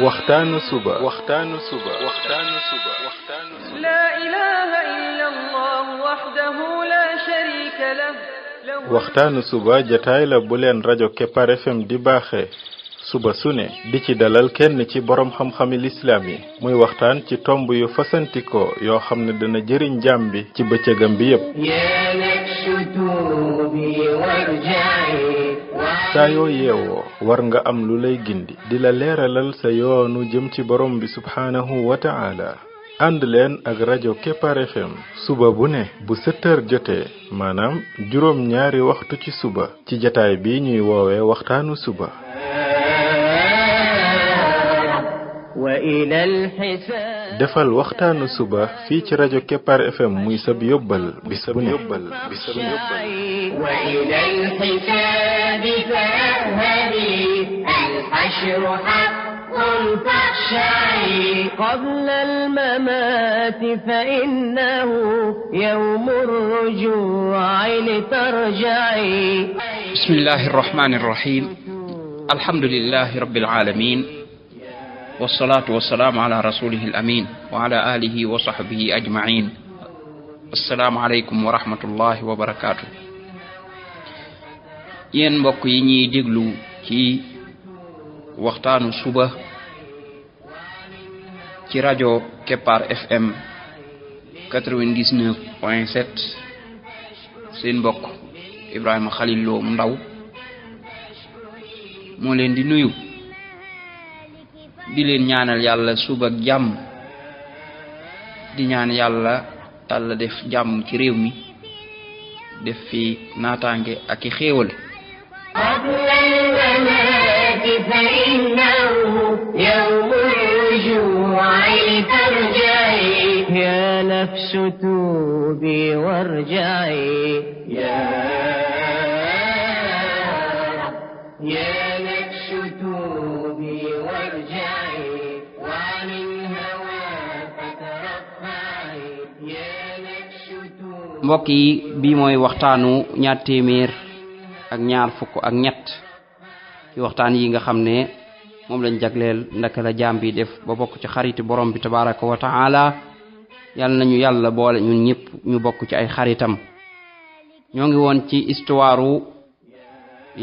waxtaanu suba لا إله إلا الله وحده لا شريك له waxtaanu suba jataay la bu leen rajo Kepar FM di baaxee suba su ne di ci dalal kenn ci borom xam-xami lislaam yi muy waxtaan ci tomb yu fasantikoo yoo xam ne dana jëriñ jaam bi ci bëccëgam bi yépp saa yoo yeewoo war nga am lu lay gindi di la leeralal sa yoonu jëm ci borom bi subhaanahu wa ta'ala ànd leen ak rajo Kepar FM suba bu ne bu 7 heures jotee maanaam juróom ñaari waxtu ci suba ci jataay bi ñuy woowee waxtaanu suba defal waxtaanu suba fii ci rajo Kepar FM muy sab yóbbal bis bu ne قبل الممات فإنه يوم الرجوع لترجعي بسم الله الرحمن الرحيم الحمد لله رب العالمين والصلاة والسلام على رسوله الأمين وعلى آله وصحبه أجمعين السلام عليكم ورحمة الله وبركاته yéen mbokk yi ñuy déglu ci waxtaanu suba ci rajo Kepar FM 99.7 seen mbokk Ibrahima Khalil Lo Ndaw moo leen di nuyu di leen ñaanal yàlla suba ak jàmm di ñaan yàlla Yàlla def jàmm ci réew mi def fi naataange ak i xéewal فإنه يوم الرجوع لترجعي يا نفس توبي وارجعي يا نفس توبي وارجعي وعن الهوى فترفعي يا نفس توبي mbokk yi bii mooy waxtaanu ñaar téeméer ak ñaar fukk ak ñett ci waxtaan yi nga xam ne moom lañ jagleel ndaka la jaam bi def ba bokk ci xariti borom bi tabaraka wa taala yàlla nañu yàlla boole ñun ñëpp ñu bokk ci ay xaritam ñoo ngi woon ci histoire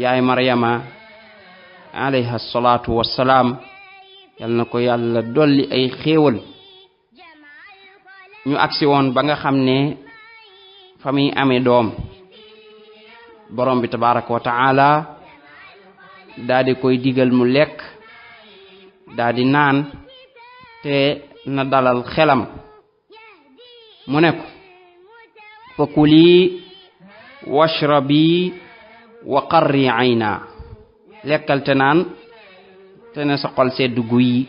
yaay Maryama alayha salaatu wassalaam yàlla na ko yàlla dolli ay xéewal ñu agsi woon ba nga xam ne fa muy amee doom borom bi tabaraka wa taala daa di koy digal mu lekk daa di naan te na dalal xelam mu ne ko fa kuli washrabi wa qarri ayna lekkal te naan te ne sa xol sedd guy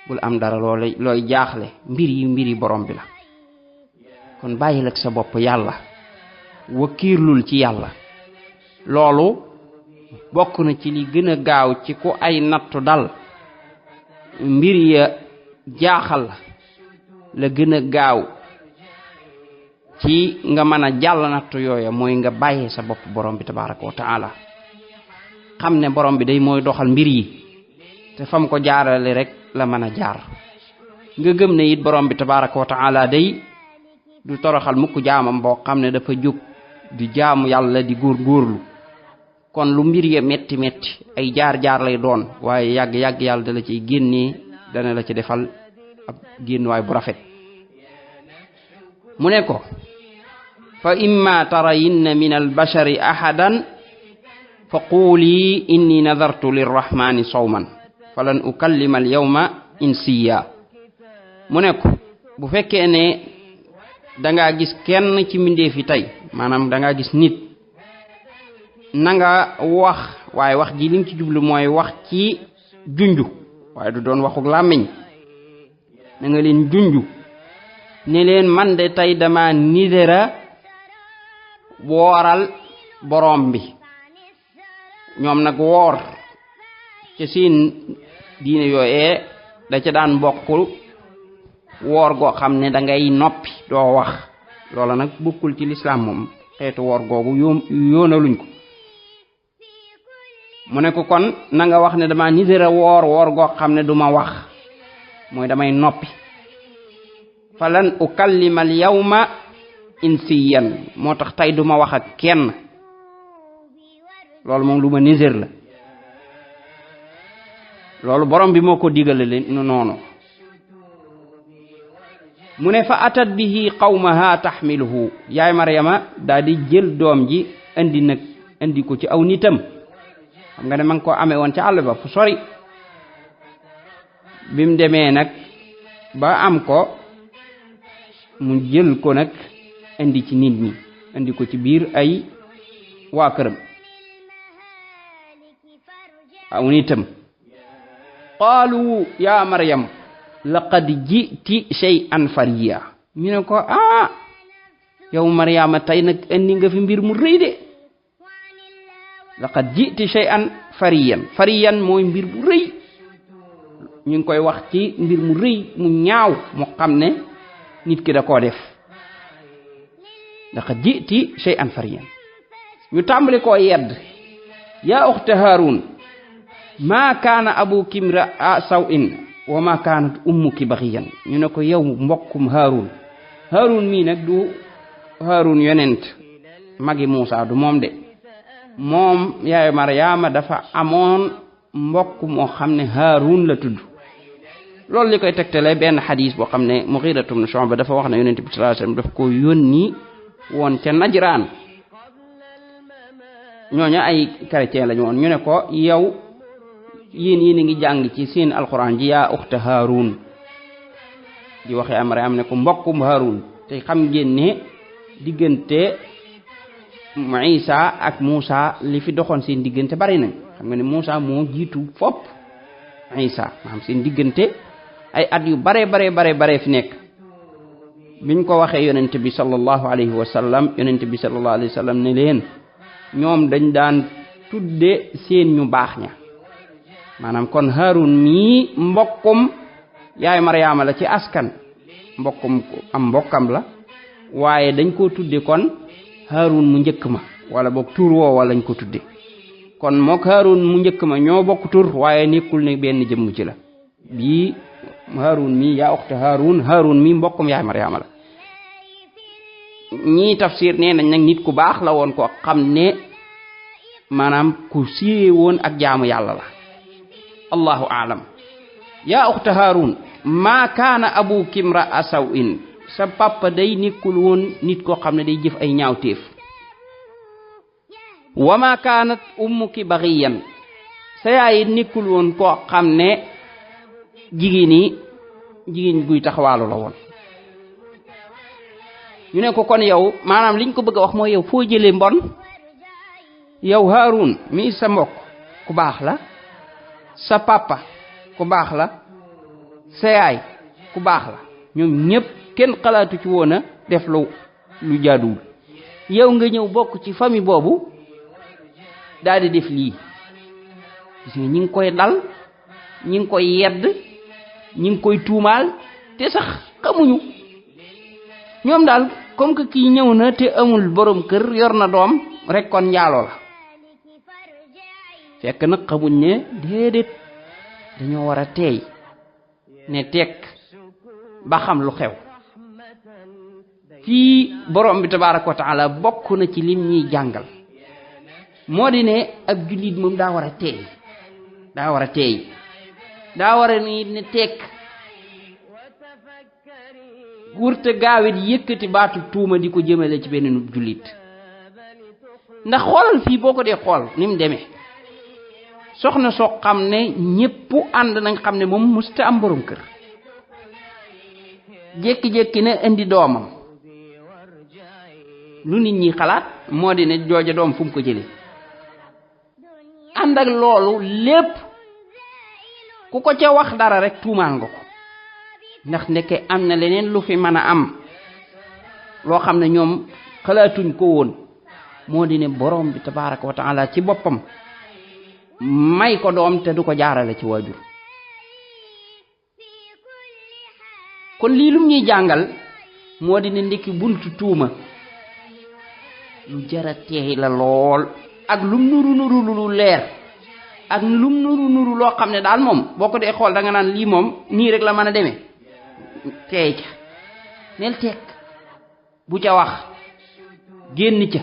bul am dara looy jaaxle mbiri borom bi la kon bàyyil ak sa bopp yàlla wakiirlul ci yàlla loolu bokk na ci li gën a gaaw ci ku ay nattu dal mbir ya jaaxal la gën a gaaw ci nga mën a jàll nattu yooya mooy nga bàyyee sa bopp borom bi tabaraka wa taala xam ne borom bi day mooy doxal mbir yi te fam ko jaarale rek la mën a jaar nga gëm ne it borom bi tabaraka wa taala day du toroxal mukk jaamam boo xam ne dafa jóg di jaamu yàlla di góorgóorlu kon lu mbir ya metti ay jaar lay doon waaye yàgg yàlla dala ciy génnee dana la ci defal ab génnuwaay bu rafet mu ne ko fa imma tarayinna min albashari ahadan fa quuli inni nadartu lirrahmani sawman falan ukallima alyawma insiya mu ne ko bu fekkee ne dangaa gis kenn ci mbindeef yi tey maanaam dangaa gis nit na nga wax waaye wax ji lim ci jublu mooy wax ci junju waaye du doon waxuk làmmiñ na nga leen junju ne leen man de tey dama nidera wooral borom bi ñoom nag woor ci seen diine yooyee da ca daan bokkul woor goo xam ne da ngay noppi doo wax loola nag bokkul ci lislaam moom xeetu woor googu yoonaluñ ko mu ne ko kon na nga wax ne dama nisera woor goo xam ne duma wax mooy damay noppi falan ukallima al yawma insiyan moo tax tey duma wax ak kenn loolu moom lu ma niser la loolu borom bi moo ko digale leen noonu mu ne fa atat bihi qawmaha taxmiluhu yaay Maryama daal di jël doom ji indi ko ci aw nitam xam nga ne ma ngi ko amee woon ca àll ba fu sori bi mu demee nag ba am ko mu jël ko nag indi ci nit ñi indi ko ci biir ay waa këram aw nitam qaalu ya Maryam laqad jiti shay'an fariya ñu ne ko yow Maryama tey nag indi nga fi mbir mu rëy de laqad jiti shay'an fariyan mooy mbir bu rëy ñu ngi koy wax ci mbir mu rëy mu ñaaw mu xam ne nit ki da koo def laqad jiti shay'an fariyan ñu tàmbali koo yedd yaa uxta Haarun maa kaana abuki imra'a saw'in wa maa kaanat ummuki baghiyan ñu ne ko yow mbokkum Haarun mii nag du Haarun yonent magi Muusa du moom de moom yaay Maryama dafa amoon mbokk moo xam ne Haarun la tudd loolu li koy tegtale benn xadis boo xam ne Mughiratu ibn Shu'ba dafa wax ne yonent bi sallallahu alayhi wasallam daf ko yónni woon ca Najraan ñooñu ay chrétien lañu woon ñu ne ko yow yéen a ngi jàng ci seen alquran ji yaa uxta Haarun di waxe am Maryam ne ko mbokkum Haarun te xam ngeen ne diggante Isa ak Muusa li fi doxoon seen diggante bari nañ xam nga ne Muusa moo jiitu fopp Isa maanaam seen diggante ay at yu bare fi nekk biñ ko waxee yonent bi sallallahu alayhi wa sallam ne leen ñoom dañ daan tudde seen ñu baax ña maanaam kon Haarun mii mbokkum yaay Maryama la ci askan mbokkam la waaye dañ ko tudde kon Haarun mu njëkk ma wala boog tur woowa lañ ko tudde kon mook Haarun mu njëkk ma ñoo bokk tur waaye nekkul ne benn jëmm ci la bii Haarun mii yaa uxta Haarun mii mbokkum yaay Maryama la ñii tafsir nee nañ nag nit ku baax la woon ko xam ne maanaam ku siiwee woon ak jaamu yàlla la allahu aalam yaa uxta Haarun maa kaana abuki imra'a saw'in sa papa day nekkul woon nit koo xam ne day jëf ay ñaawteef wa maa kaanat ummuki baghiyan sa yaay nekkul woon koo xam ne jigéen guy taxawaalu la woon ñu ne ko kon yow maanaam liñ ko bëgg a wax mooy yow foo jëlee mbon yow Haarun mi sa mbokk ku baax la sa papa ku baax la sa yaay ku baax la ñoom ñëpp kenn xalaatu ci woon a def lu jaaduwul yow nga ñëw bokk ci famille boobu daal di def lii gis nga ñi ngi koy dal ñi ngi koy yedd ñi ngi koy tuumaal te sax xamuñu ñoom daal comme que kii ñëw na te amul borom kër yor na doom rek kon njaaloo la fekk nag xamuñ ne déedéet dañoo war a teey ne tekk ba xam lu xew fii borom bi tabaaraka wa taala bokk na ci lim ñuy jàngal moo di ne ab jullit moom daa war a teey daa war a ni ne tekk wurte gaawit yëkkati baatu tuuma di ko jëmale ci benn jullit ndax xoolal fii boo ko dee xool ni mu demee soxna soo xam ne ñépp ànd nañ xam ne moom musta am borom kër jékki-jékki ne indi doomam lu nit ñi xalaat moo di ne jooja doom fu mu ko jëlee ànd ak loolu lépp ku ko ca wax dara rek tuumaal nga ko ndax ndeke am na leneen lu fi mën a am loo xam ne ñoom xalaatuñ ko woon moo di ne borom bi tabaaraka wa taala ci boppam may ko doom te du ko jaarale ci waajur kon lii lum ñuy jàngal moo di ne ndekki buntu tuuma lu jara teey la lool ak lum nuru lu leer ak lum nuru nuru loo xam ne daal moom boo ko dee xool da nga naan lii moom nii rek la mën a demee teey ca neel tekk bu ca wax génn ca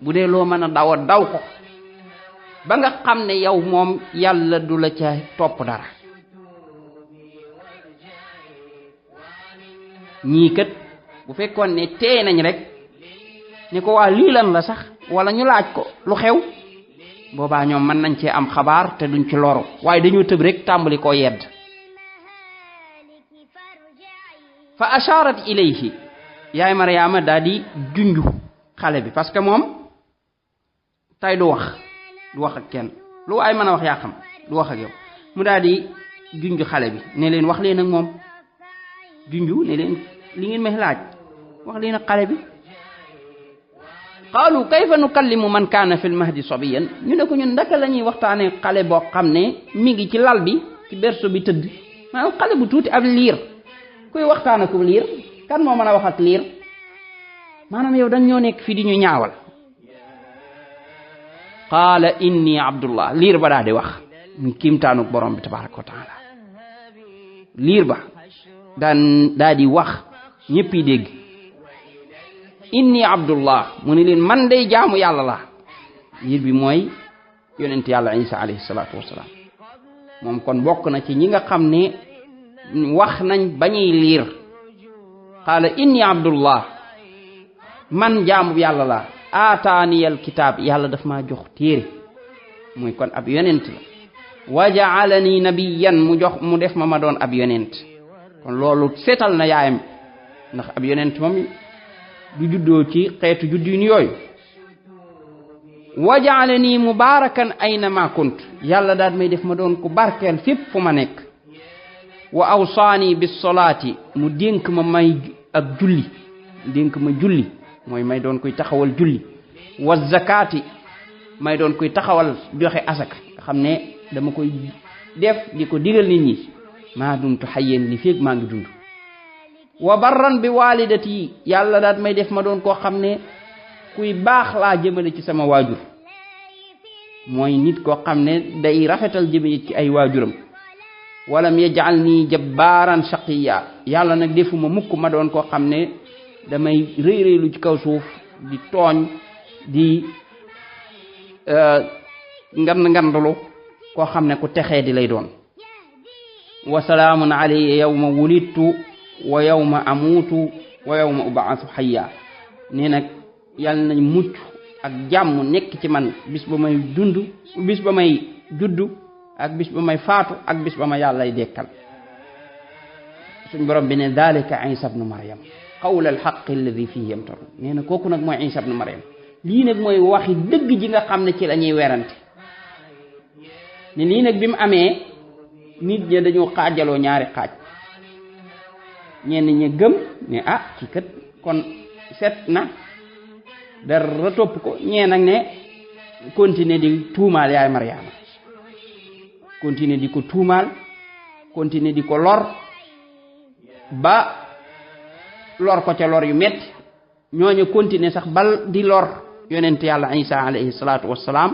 bu dee loo mën a daw ko ba nga xam ne yow moom yàlla du la ca topp dara. ñii kat bu fekkoon ne teey nañ rek ne ko waa lii lan la sax wala ñu laaj ko lu xew boobaa ñoom mën nañ cee am xabaar te duñ ci loru waaye dañoo tëb rek tàmbali koo yedd. fa asharat ilayhi yaay Maryaama daal di junju xale bi parce que moom tay du wax ak kenn lu waay mën a wax yaa xam du wax ak yow mu daal di junju xale bi ne leen wax leen ak moom junju ne leen li ngeen may laaj wax leen ak xale bi. qaalu kayfa nukallimu man kaana fil mahdi sabiyan ñu ne ko ñun ndaka la ñuy waxtaanee xale boo xam ne mi ngi ci lal bi ci berceau bi tëdd maanaam xale bu tuuti ab liir kuy waxtaan ak liir kan moo mën a wax ak liir maanaam yow dañ ñoo nekk fii di ñu ñaawal. qaala inni abdullah liir ba daa di wax muy kiimtaanuk borom bi tabaraka wa taala liir ba daa di wax ñëpp yi dégg inni abdullah mu ne leen man day jaamu yàlla la liir bi mooy yonent yàlla isa alayhi salaatu wasalaam moom kon bokk na ci ñi nga xam ne wax nañ bañuy liir. qaala inni abdullah man jaamu yàlla la aataaniyal kitaab yàlla daf maa jox téere muy kon ab yonent la wa ja'alani nabiyyan mu def ma doon ab yonent kon loolu seetal na yaayam ndax ab yonent moom du juddoo ci xeetu judduin yooyu. wa ja'alani mubaarakan aynama kunt yàlla daal may def ma doon ku barkeel fépp fu ma nekk. wa awsaani bis salaati mu dénk ma may ak julli dénk ma julli mooy may doon koy taxawal julli. wa zakaati may doon koy taxawal joxe asaka nga xam ne dama koy def di ko digal nit ñi maa dumtu hayyan li feeg maa ngi dund. wa barran bi walidati yàlla daal may def ma doon koo xam ne kuy baax laa jëmale ci sama waajur mooy nit koo xam ne day rafetal jëmale ci ay waajuram. walam yaj'alni jabbaaran shaqiya yàlla nag defuma mukk ma doon koo xam ne damay rëy ci kaw suuf di tooñ di ngandlu koo xam ne ku texee di lay doon. wa salaamun alayya yawma wulidtu wa yawma amuutu wa yawma ub'athu hayya nee nag yàlla nañ mucc ak jàmm nekk ci man bis ba may dund bis ba may juddu ak bis ba may faatu ak bis ba ma yàllay dekkal. suñ borom bi ne dalika isa ibnu maryam qawla alxaqi alladi fihi yamtarun nee na kooku nag mooy isa ibnu maryam lii nag mooy waxi dëgg ji nga xam ne ci la ñuy werante ne lii nag bi mu amee nit ñi dañoo xaajaloo ñaari xaaj ñenn ñi gëm ne ci kat kon set na dara topp ko ñee nag ne continuer di tuumaal yaay Maryaama continuer di ko tuumaal continuer di ko lor ba lor ko ca lor yu metti ñooñu continuer sax bal di lor yonent yàlla Isa alayhi salaatu wassalaam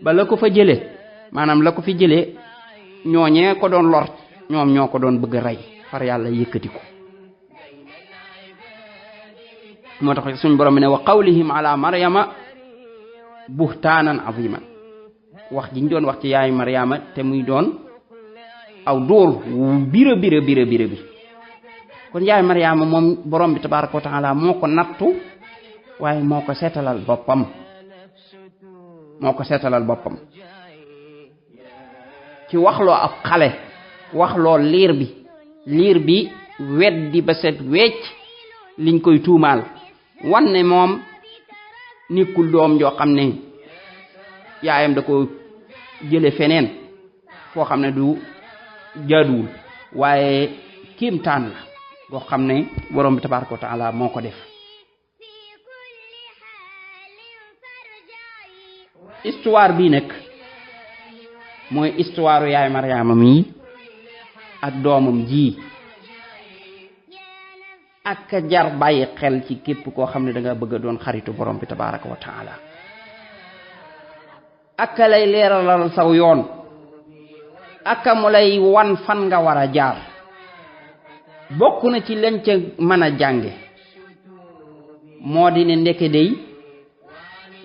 ba la ko fa jële maanaam la ko fi jële ñooñee ko doon lor ñoom ñoo ko doon bëgg a rey far yàlla yëkkati ko. moo tax suñ borom ne wa qawlihim ala maryama buhtaanan aziman wax ji ñu doon wax ci yaay Maryaama te muy doon aw dóor bira kon yaay Maryaama moom borom bi tabaraka wa taala moo ko nattu waaye moo ko seetalal boppam ci waxloo ab xale waxloo liir bi weddi ba set wecc liñ koy tuumaal wanne moom nekkul doom joo xam ne yaayam da ko jële feneen foo xam ne du jaaduwul waaye kiimtaan la boo xam ne borom bi tabaraka wa taala moo ko def. histoire bii nag mooy histoire yaay Maryaama mi ak doomam ji ak jar bàyyi xel ci képp koo xam ne da nga bëgg a doon xaritu borom bi tabaraka wa taala ak lay leeralal saw yoon ak mu lay wan fan nga war a jaar. bokk na ci lañ ca mën a jànge moo di ne ndeke day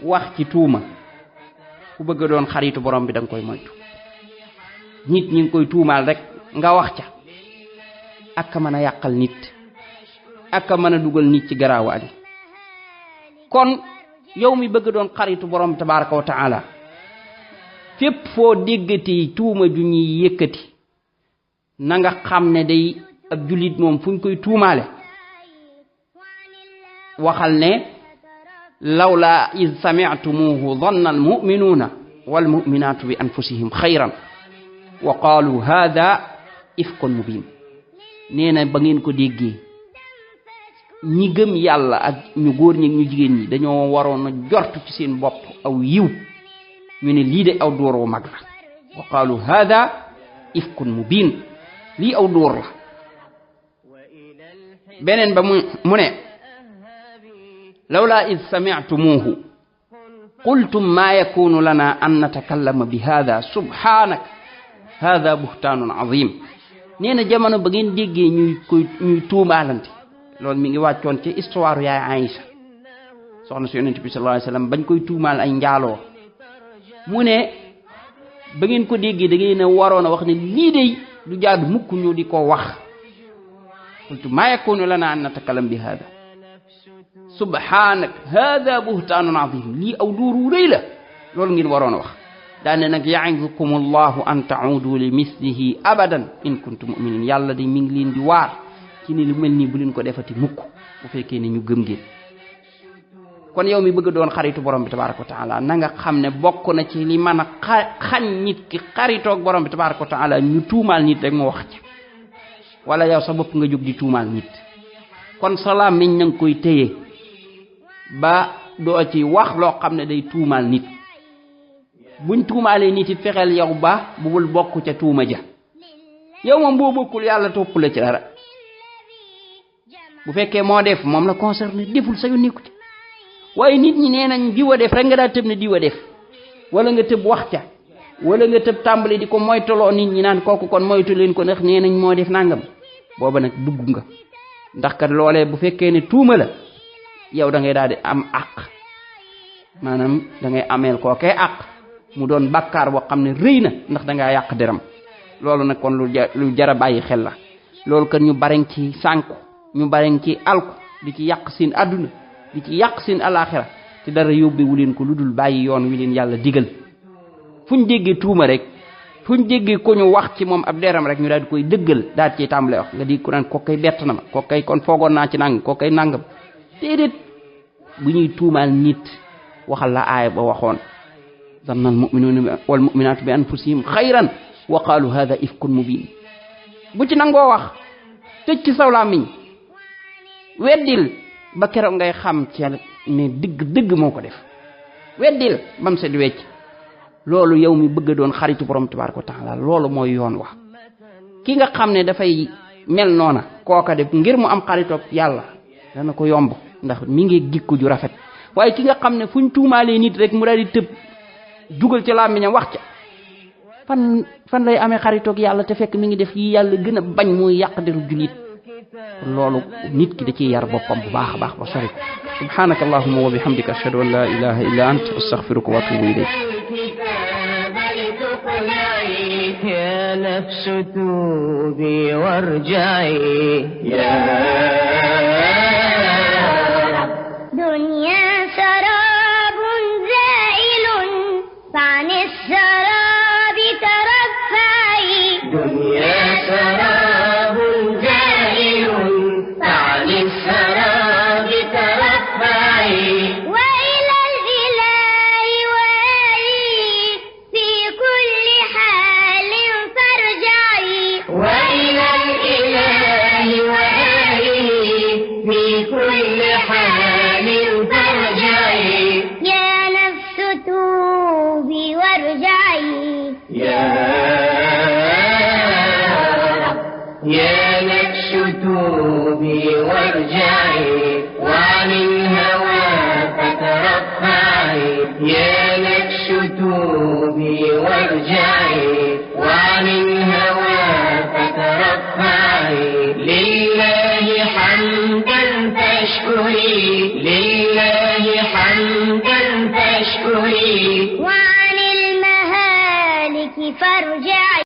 wax ci tuuma ku bëgg doon xaritu borom bi da nga koy moytu. nit ñi ngi koy tuumaal rek nga wax ca ak mën a yàqal nit ak mën a dugal nit ci garaawaani. kon yow mi bëgg doon xaritu borom tabaraka wa taala fépp foo déggati tuuma ju ñuy yëkkati na nga xam ne day ab jullit moom fu ñu koy tuumaale waxal ne lawla iz sami'tumuhu dhanna almu'minuna walmu'minatu bi anfusihim khayran wa qalu hadha ifkun mubin. nee na ba ngeen ko déggee ñi gëm yàlla ak ñu góor ñi ñu jigéen ñi dañoo waroon a jortu ci seen bopp aw yiw ñu ne lii de aw dóor wu mag la. wa qalu hadha ifkun mubin, lii aw dóor la. beneen ba mu ne lawla id sami'tumuhu qultum ma yakunu lana an natakallama bi hadha subhanak hadha buhtanun azim. nee na jamono ba ngeen déggee ñuy tuumaalante loolu mi ngi wàccoon ci histoire yaay Aïcha soxna si yonent bi sallallahu alayhi wasallam bañ koy tuumaal ay njaaloo. mu ne ba ngeen ko déggee da ngeen a waroon a wax ne lii de du jaadu mukk ñu di ko wax. qultu ma yakunu lana an natakallam bi hada subhanak hada buhtanun azim, lii aw duuru rëy la. loolu ngeen waroon a wax. daane nag ya'idukum allahu an ta'udu li mislihi abadan in kuntum mu'minin. yàlla de mi ngi leen di waar ci ni lu mel nii bu leen ko defati mukk bu fekkee ne ñu gëm ngeen. kon yow mi bëgg doon xaritu borom bi tabaraka wa taala na nga xam ne bokk na ci li mën a xañ nit ki xaritoog borom bi tabaraka wa taala ñu tuumaal nit rek mu wax ci, wala yow sa bopp nga jóg di tuumaal nit. kon salaam miñ na nga koy téye ba doo ci wax loo xam ne day tuumaal nit. buñ tuumaalee nit it fexeel yow ba bugul bokk ca tuuma ja. yow moom boo bokkul yàlla topp la ci dara. bu fekkee moo def moom la concerné, deful sa yoon nekku ci. waaye nit ñi nee nañ diwa def rek nga daa tëb ne diwa def, wala nga tëb wax ca, wala nga tëb tàmbali di ko moytuloo nit ñi naan kooku kon moytu leen ko ndax nee nañ moo def nangam. booba nag dugg nga, ndax kat loolee bu fekkee ne tuuma la yow da ngay daal di am àq, maanaam da ngay ameel kookee àq, mu doon bàkkaar boo xam ne rëy na ndax da ngaa yàq deram. loolu nag kon lu jara bàyyi xel la. loolu kat ñu bari ci sànku, ñu bari ci alku, di ci yàq seen adduna, di ci yàq seen alaxira te dara yóbbewu leen ko lu dul bàyyi yoon wi leen yàlla digal. fuñ déggee tuuma rek, fuñ déggee ko ñu wax ci moom ab deram rek ñu daal di koy dëggal, daal ci tàmbale wax nga di ko naan kookay bett na ma, kookay kon foogoon naa ci nangam, kookay nangam. déedéet, bu ñuy tuumaal nit waxal la aaya ba waxoon zanna al mu'minuna wal mu'minatu bi anfusihim xayran wa qalu hadha ifkun mubin. bu ci nangoo wax tëj ci saw làmmiñ weddil ba keroog ngay xam ci ne dëgg moo ko def. weddil bam set wecc. loolu yow mi bëgg doon xaritu borom tabaraka wa taala loolu mooy yoon wax. ki nga xam ne dafay mel noona kooka def ngir mu am xaritoog yàlla dana ko yomb ndax mi ngi jikko ju rafet. waaye ki nga xam ne fuñ tuumaalee nit rek mu daal di tëb dugal ci làmmiñam wax ca fan lay amee xaritoog yàlla te fekk mi ngi def yi yàlla gën a bañ muy yàq deru jullit. loolu nit ki da ciy yar boppam bu baax a baax ba sori ko. subhanaka allahumma wa bihamdika ashhadu an la ilaha illa anta astaghfiruka wa atubu ilayk. يا نفس توبي وارجعي دنيا سراب زائل فعن السراب ترفعي دنيا سراب زائل فعن السراب ترفعي وإلى الإله وآله في كل حال فارجعي وإلى الإله وآله في كل حال فارجعي يا نفس توبي وارجعي يا نفس توبي وارجعي وعن الهوى فترفعي يا نفس فتوبي وارجعي وعن الهوى فترفعي لله حمدا فاشكري لله حمدا فاشكري وعن المهالك فارجعي